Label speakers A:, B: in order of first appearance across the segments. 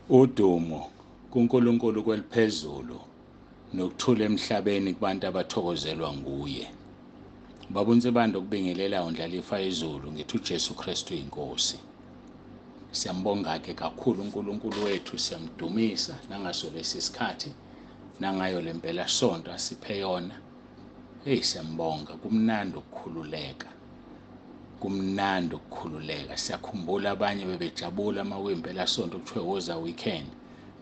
A: Udumo kuNkulunkulu kweliphezulu nokuthula emhlabeni kubantu abathokozelwa nguye. Baba uNsibande okubingelela uNdlalifa izulu ngithi uJesu Kristu inkosi. Siyambonga-ke kakhulu uNkulunkulu wethu, siyamdumisa nangaso lesi sikhathi nangayo le mpelasonto asiphe yona. Hey, siyambonga, kumnandi ukukhululeka. Kumnandi ukukhululeka. Siyakhumbula abanye bebejabula uma kuyimpelasonto kuthiwe woza weekend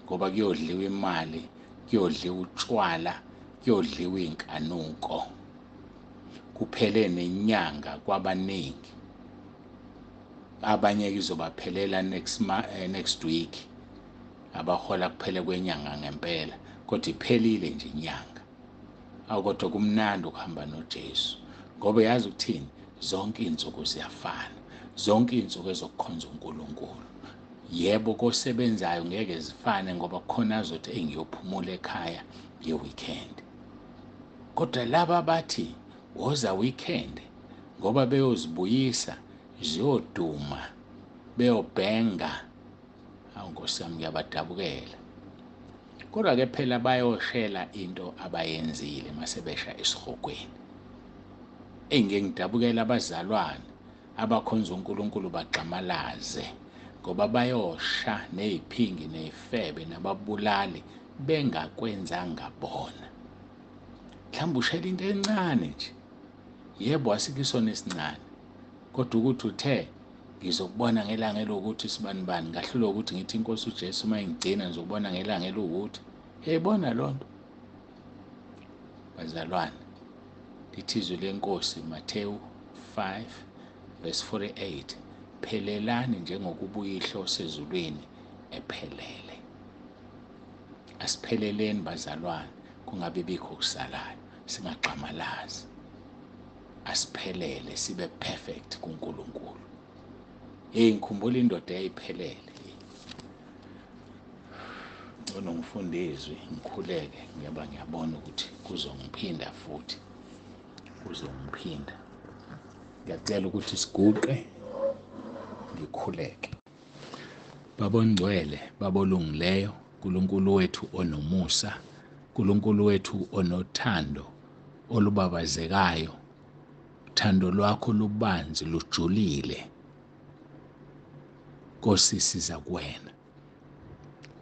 A: ngoba kuyodliwa imali, kuyodliwa utshwala, kuyodliwa iy'nkanuko. Kuphele nenyanga kwabaningi. Abanye izobaphelela next week, abahola kuphele kwenyanga ngempela, kodwa iphelile nje inyanga. Awu kodwa kumnandi ukuhamba noJesu ngoba yazi ukuthini, zonke iy'nsuku ziyafana, zonke iy'nsuku ezokukhonza uNkulunkulu. Yebo, kosebenzayo ngeke zifane ngoba khona azothi eyi ngiyophumula ekhaya nge-weekend, kodwa laba bathi woza weekend ngoba beyozibuyisa ziyoduma beyobhenga. Awu Nkosi yami, ngiyabadabukela. Kodwa-ke phela bayoshela into abayenzile masebesha esihogweni. Eyi, ngike ngidabukela abazalwane abakhonza uNkulunkulu bagxamalaze ngoba bayosha ney'phingi ney'febe nababulali bengakwenzanga bona. Mhlawumbe ushela into encane nje, yebo asikho isono esincane, kodwa ukuthi uthe ngizokubona ngelanga elokuthi sibanibani, ngahlulwa ukuthi ngithi inkosi uJesu uma ingigcina ngizokubona ngelanga elokuthi. Uyayibona loo nto bazalwane? Lithi izwi lenkosi Mateyu 5 verse 48, phelelani njengokuba uyihlo osezulwini ephelele. Asipheleleni bazalwane, kungabi bikho okusalayo, singagxamalazi. Asiphelele sibe perfect kuNkulunkulu. Hey, ngikhumbula indoda eyayiphelele. Ngcono ngifunde izwi ngikhuleke ngoba ngiyabona ukuthi kuzongiphinda futhi, kuzongiphinda. Ngiyacela ukuthi siguqe ngikhuleke. Baba ongcwele, Baba olungileyo, uNkulunkulu wethu onomusa, uNkulunkulu wethu onothando olubabazekayo, uthando lwakho lubanzi lujulile. Nkosi, siza kuwena,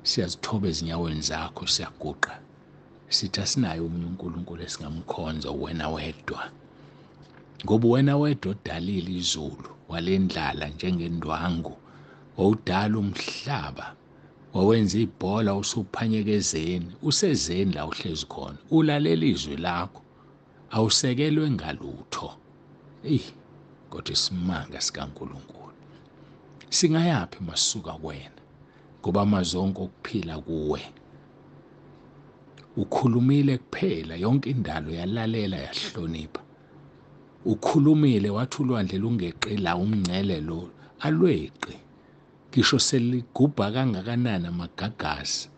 A: siyazithoba ezinyaweni zakho, siyaguqa sithi asinaye omunye uNkulunkulu esingamkhonza, wena wedwa, ngoba wena wedwa odalile izulu walendlala njengendwangu, wawudala umhlaba, wawenza ibhola usuphanyeka ezeni, usezeni la uhlezi khona, ulalela izwi lakho, awusekelwe ngalutho. Eyi, kodwa isimanga sikaNkulunkulu, singayaphi masuka kuwena, ngoba amazwi onke okuphila kuwe. Ukhulumile kuphela, yonke indalo yalalela yahlonipha. Ukhulumile wathi ulwandle lungeqi la umngcele lo, alweqi. Ngisho seligubha kangakanani amagagasi,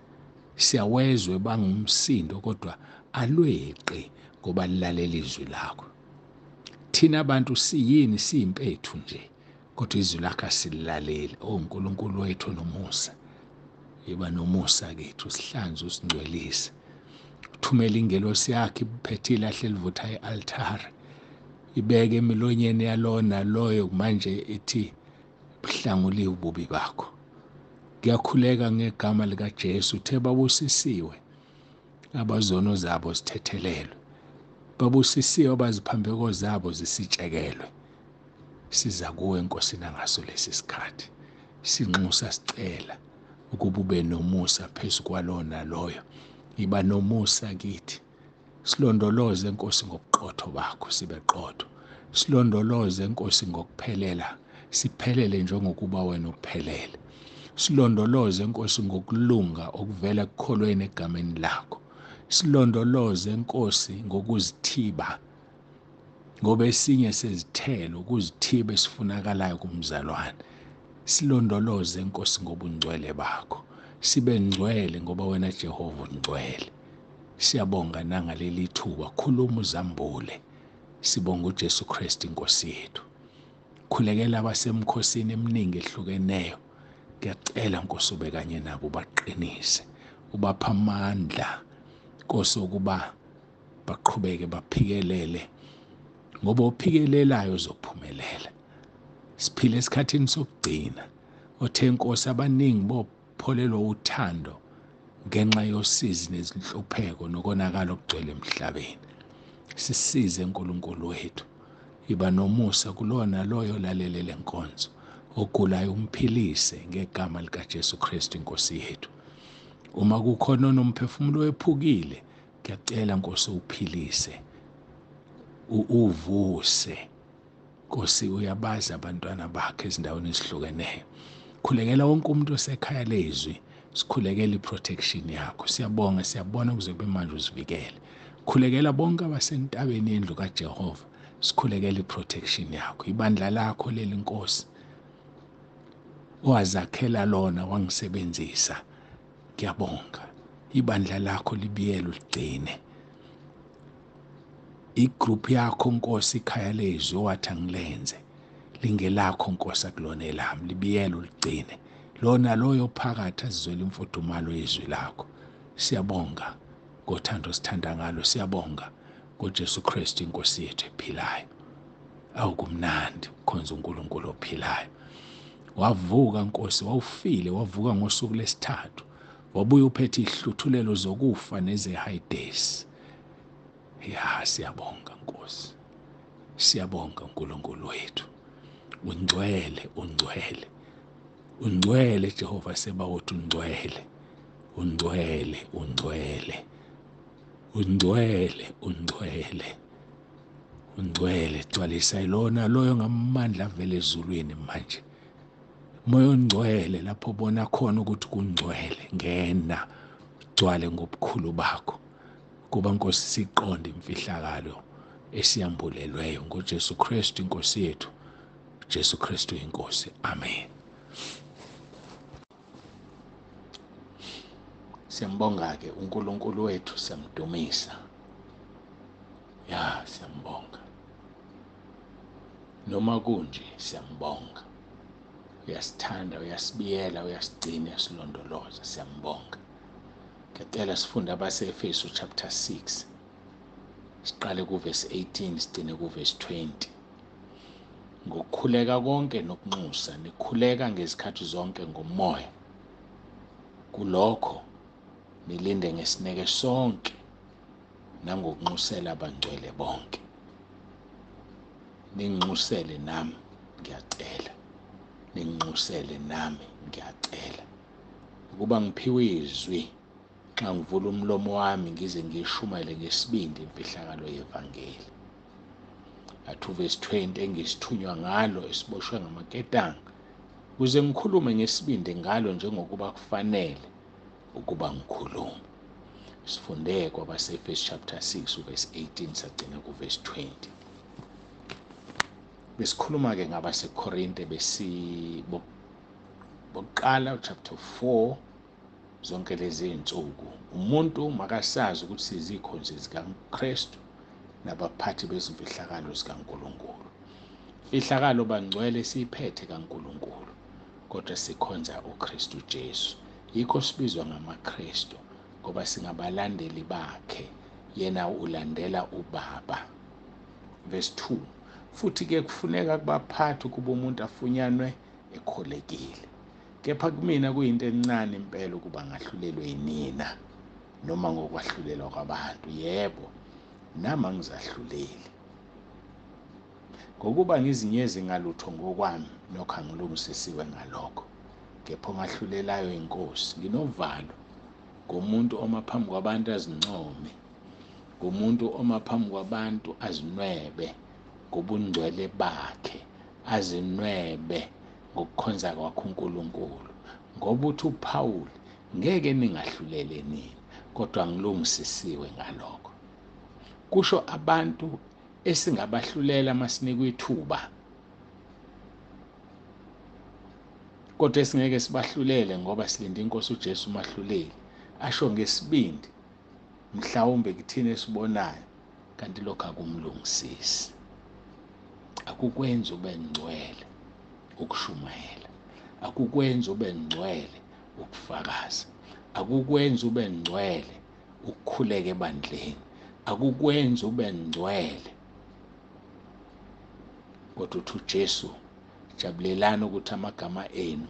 A: siyawezwe bangumsindo kodwa alweqi ngoba lilalela izwi lakho. Thina abantu siyini, siyimpethu nje, kodwa izwi lakho asililaleli. Oh Nkulunkulu wethu nomusa, yiba nomusa kithi, usihlanze usingcwelise. Uthumele ingelosi yakhe iphethe ilahle elivutha e-altare, ibeke emilonyeni yalona loyo manje ithi buhlanguliwe ububi bakho. Ngiyakhuleka ngegama likaJesu, uthe babusisiwe abazono zabo zithethelelwe, babusisiwe abaziphambeko zabo zisitshekelwe. Siza kuwe Nkosi nangaso lesi sikhathi, sinxusa sicela ukuba ube nomusa phezu kwalona loyo. Iba nomusa kithi, silondoloze Nkosi ngobuqotho bakho, sibe qotho. Silondoloze Nkosi ngokuphelela, siphelele njengokuba wena uphelele. Silondoloze Nkosi ngokulunga okuvela ekukholweni egameni lakho. Silondoloze Nkosi ngokuzithiba, ngoba esinye sezithelo ukuzithiba esifunakalayo kumzalwane. Silondoloze Nkosi ngobungcwele bakho, sibe ngcwele ngoba wena Jehova ungcwele. Siyabonga nangaleli thuba, khuluma uzambule. Sibonga uJesu Kristu inkosi yethu. Khulekela abasemkhosini eminingi ehlukeneyo, Ngiyacela Nkosi ube kanye nabo, ubaqinise, ubapha amandla Nkosi ukuba baqhubeke baphikelele, ngoba ophikelelayo uzophumelela. Siphila esikhathini sokugcina othe Nkosi abaningi bopholelwa uthando ngenxa yosizi nezinhlupheko nokonakala okugcwele emhlabeni. Sisize uNkulunkulu wethu, iba nomusa kulona loyo olalele le nkonzo, ogulayo umphilise ngegama likaJesu Kristu inkosi yethu. Uma kukhona onomphefumulo wephukile, ngiyacela Nkosi uphilise, uvuse. Nkosi uyabazi abantwana bakhe ezindaweni ezihlukeneyo. Khulekela wonke umuntu osekhaya lezwi, sikhulekela iprotection yakho. Siyabonga, siyabona kuze kube manje uzivikele. Khulekela bonke abasentabeni yendlu kaJehova, sikhulekela iprotection yakho. Ibandla lakho leli Nkosi owazakhela lona wangisebenzisa, ngiyabonga. Ibandla lakho libiyele uligcine. Igroup yakho Nkosi, ikhaya lezwi owathi angilenze lingelakho Nkosi, akulona elami, libiyele uligcine. Lona loyo phakathi azizwele imfudumalo yezwi lakho. Siyabonga ngothando sithanda ngalo, siyabonga ngoJesu Kristu inkosi yethu ephilayo. Awukumnandi ukukhonza uNkulunkulu ophilayo. Wavuka Nkosi, wawufile, wavuka ngosuku lesithathu, wabuya uphethe ihluthulelo zokufa nezeHades. Ya, siyabonga Nkosi, siyabonga uNkulunkulu wethu. Ungcwele, ungcwele, ungcwele Jehova Sebawoti, ungcwele, ungcwele, ungcwele, ungcwele, ungcwele, ungcwele. Gcwalisa lona loyo ngamandla avela ezulwini manje. Moya ongcwele, lapho ubona khona ukuthi kungcwele, ngena gcwale ngobukhulu bakho, kuba Nkosi siqonde imfihlakalo esiyambulelweyo ngoJesu Kristu inkosi yethu. Jesu Kristu inkosi. Amen. Siyambonga ke uNkulunkulu wethu, siyamdumisa. Ya, siyambonga. Noma kunje siyambonga. Uyasithanda, uyasibiyela, uyasigcina, uyasilondoloza, siyambonga. Ngiyacela sifunde abaseEfesu chapter 6. Siqale kuverse 18 sigcine kuverse 20. Ngokukhuleka konke nokunxusa, nikhuleka ngezikhathi zonke ngomoya. Kulokho nilinde ngesineke sonke nangokunxusela abangcwele bonke. Ninginxusele nami ngiyacela, ninginxusele nami ngiyacela ukuba ngiphiwe izwi nxa ngivula umlomo wami ngize ngishumayele ngesibindi imfihlakalo yevangeli. Athi verse 20, engisithunywa ngalo esiboshwe ngamaketanga, ukuze ngikhulume ngesibindi ngalo njengokuba kufanele ukuba ngikhulume. Sifunde kwabaseEfesu chapter 6 verse 18 sagcina ku verse 20. Besikhuluma ke ngabaseKorinte bokuqala chapter 4 zonke lezi zinsuku. Umuntu makasazi ukuthi sizikhonzi zikaKristu nabaphathi bezimfihlakalo zikaNkulunkulu. Imfihlakalo bangcwele siyiphethe kaNkulunkulu, kodwa sikhonza uKristu Jesu. Yikho sibizwa ngamaKristu, ngoba singabalandeli bakhe, yena ulandela uBaba. Verse 2, futhi ke kufuneka kubaphathi ukuba umuntu afunyanwe ekholekile. Kepha kumina kuyinto encane impela ukuba ngahlulelwe yinina noma ngokwahlulelwa kwabantu. Yebo, nami angizahluleli. Ngokuba ngizinyezi ngalutho ngokwami, nokho angilungisisiwe ngalokho. Kepha ongahlulelayo inkosi. Nginovalo ngomuntu oma phambi kwabantu azincome, ngomuntu oma phambi kwabantu azinwebe ngobungcwele bakhe, azinwebe ngokukhonza kwakhe uNkulunkulu. Ngoba uthi uPaul, ngeke ningahlulele nina, kodwa ngilungisisiwe ngalokho. Kusho abantu esingabahlulela masinikwe ithuba, kodwa esingeke sibahlulele ngoba silinde inkosi uJesu umahluleli. Asho ngesibindi, mhlawumbe kuthina esibonayo, kanti lokho akumlungisisi, akukwenzi ube ngcwele ukushumayela, Akukwenzi ube ngcwele ukufakaza, akukwenzi ube ngcwele ukukhuleka ebandleni, akukwenzi ube ngcwele. Kodwa uthi uJesu, jabulelani ukuthi amagama enu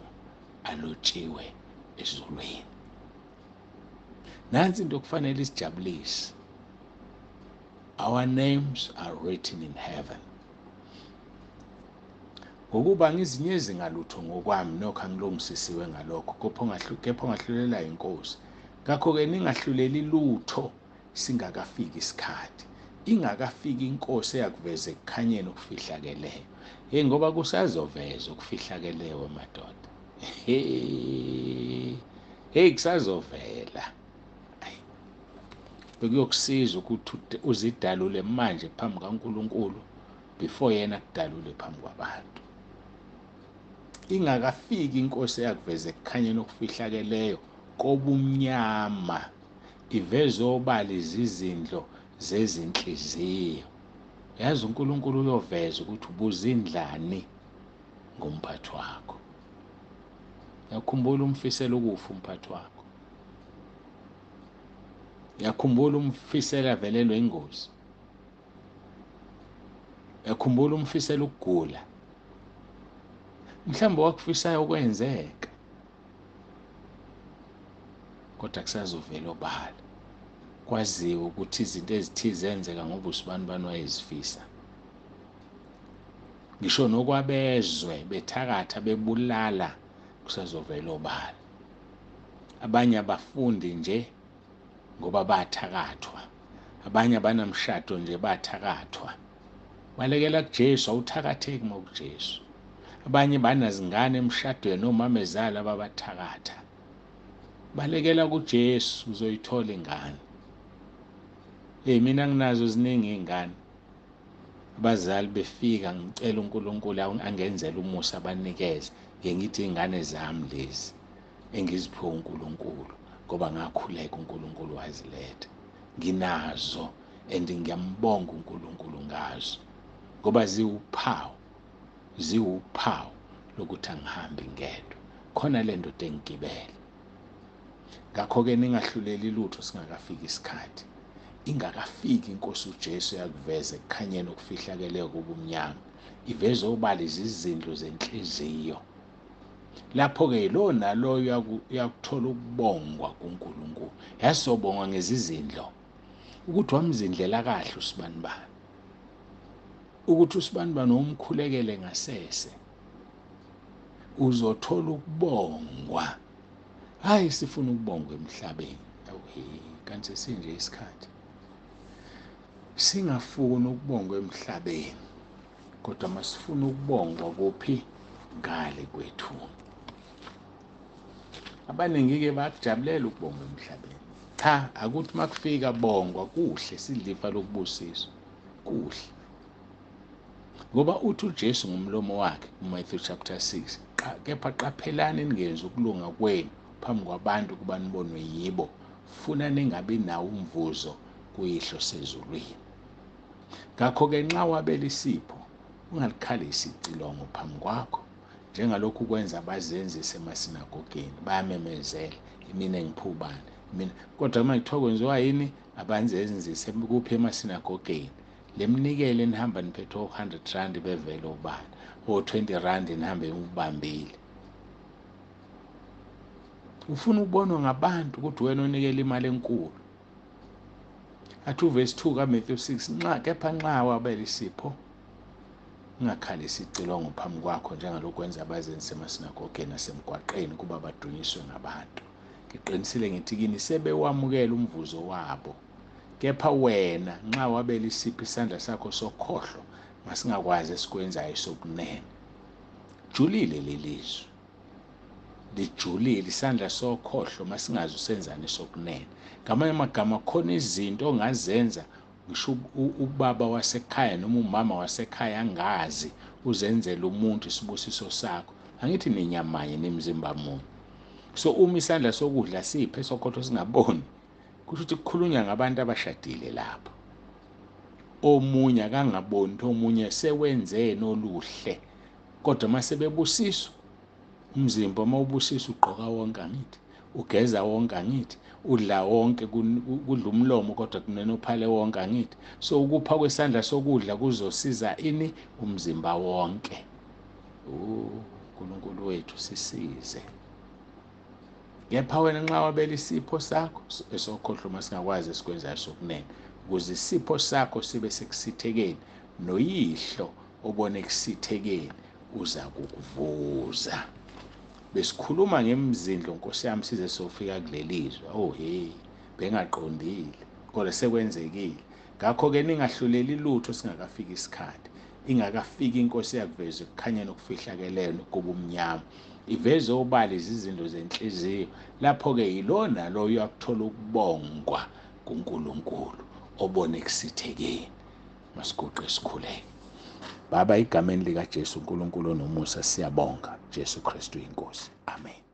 A: alotshiwe ezulwini. Nansi into okufanele isijabulise. Our names are written in heaven. Ngokuba ngizinyezi ngalutho ngokwami, nokho angilungisisiwe ngalokho, kepha ongahlulela inkosi. Ngakho-ke ningahluleli lutho singakafiki isikhathi, ingakafiki inkosi eyakuveza ekukhanyeni okufihlakeleyo. Hey, ngoba kusazoveza okufihlakeleyo madoda. Hey, kusazovela. Bekuyokusiza ukuthi uzidalule manje phambi kaNkulunkulu before yena akudalule phambi kwabantu. Ingakafiki inkosi eyakuveza ekukhanyeni okufihlakeleyo kobumnyama, iveze obala izizindlo zezinhliziyo. Yazi uNkulunkulu uyoveza ukuthi ubuzindlani ngomphathi wakho. Uyakhumbula umfisela ukufa umphathi wakho, uyakhumbula umfisela avelelwe ingozi, uyakhumbula umfisela ukugula, mhlawumbe wakufisayo ukwenzeka, kodwa kusazovela obala, kwaziwe ukuthi izinto ezithize zenzeka ngoba usibanibani wayezifisa. Ngisho nokwabezwe bethakatha bebulala, kusazovela obala. Abanye abafundi nje ngoba bathakathwa, abanye abanamshado nje bathakathwa. Balekela kuJesu, awuthakatheki uma kuJesu. Abanye banazingane emshadweni, omamezala ababathakatha. Balekela kuJesu, uzoyithola ingane. Hey, mina nginazo ziningi iy'ngane. Abazali befika ngicela uNkulunkulu angenzele umusa abanikeze, ngike ngithi iy'ngane zami lezi engiziphiwe uNkulunkulu, ngoba ngakhuleka uNkulunkulu waziletha. Nginazo and ngiyambonga uNkulunkulu ngazo, ngoba ziwuphawu, ziwuphawu lokuthi angihambi ngedwa, khona le ndoda engigibele. Ngakho-ke ningahluleli lutho singakafiki isikhathi, ingakafiki inkosi uJesu yakuveza ekukhanyeni okufihlakeleyo kobumnyama, iveze obala izizindlo zenhliziyo. Lapho-ke lo naloyo uyakuthola ukubongwa kuNkulunkulu. Yasobongwa ngezizindlo ukuthi wamzindlela kahle usibanibani, ukuthi usibanibani umkhulekele ngasese, uzothola ukubongwa. Hayi, sifuna ukubongwa emhlabeni. Awu, kanti sesinje isikhathi singafuni ukubongwa emhlabeni, kodwa masifuna ukubongwa kuphi? Ngale kwethu. Abaningi-ke bayakujabulela ukubongwa emhlabeni. Cha, akuthi makufika bongwa kuhle, sidlifa lokubusiswa kuhle, ngoba uthi uJesu ngomlomo wakhe kuMatthew chapter 6, kepha qaphelani ningenzi ukulunga kwenu phambi kwabantu kuba nibonwe yibo, funa ningabi nawo umvuzo kuyihlo sezulwini. Ngakho-ke nxa wabela isipho, ungalikhalisi icilongo phambi kwakho, njengalokhu kwenza abazenzisi emasinagogeni, bayamemezela imina engiphubani mina. Kodwa uma kuthiwa kwenziwa yini abanzenzise kuphi? Emasinagogeni. Le mnikelo enihamba niphethe o-100 rand bevele obala, o-20 rand nihambe ubambile. Ufuna ukubonwa ngabantu ukuthi wena onikela imali enkulu. Athi uvesi 2 kaMatthew 6, nxa kepha nxa wabela isipho, ungakhalisi icilongo phambi kwakho njengalokhu kwenza abazenzisi emasinagogeni nasemgwaqeni kuba badunyiswe ngabantu. Ngiqinisile ngithi kini, sebewamukela umvuzo wabo. Kepha wena nxa wabela isipho, isandla sakho sokhohlo masingakwazi esikwenzayo sokunene. Julile lelizwi, lijulile. Isandla sokhohlo masingazi usenzani sokunene. Ngamanye amagama, khona izinto ongazenza ngisho ubaba wasekhaya noma umama wasekhaya angazi, uzenzele umuntu isibusiso sakho. Angithi ninyamanye, nimzimba munye. So uma isandla sokudla siphe esokhohlo singaboni, kusho ukuthi kukhulunywa ngabantu abashadile lapho. Omunye akangaboni ukuthi omunye sewenzeni oluhle, kodwa uma sebebusiswa Umzimba uma ubusisa ugqoka wonke, angithi ugeza wonke, angithi udla wonke, kudla umlomo kodwa kunenophale wonke, angithi. So ukupha kwesandla sokudla kuzosiza ini? Umzimba wonke. uNkulunkulu wethu sisize. Kepha wena nxa wabela isipho sakho esokhohlo, uma singakwazi esikwenzayo sokunene, ukuze isipho sakho sibe sekusithekeni, noyihlo obona ekusithekeni uza kukuvuza. Besikhuluma ngemizindlo, Nkosi yami, size sofika kulelizwe. Oh hey, bengaqondile, kodwa sekwenzekile. Ngakho-ke ningahluleli lutho singakafiki isikhathi, ingakafiki inkosi yakuveza ekukhanyeni okufihlakeleyo nokubumnyama, iveze obala izizinto zenhliziyo. Lapho-ke yilona loyo uyakuthola ukubongwa kuNkulunkulu obona ekusithekeni. Masiguqe sikhuleke. Baba, egameni likaJesu, uNkulunkulu onomusa, siyabonga. Jesu Kristu inkosi. Amen.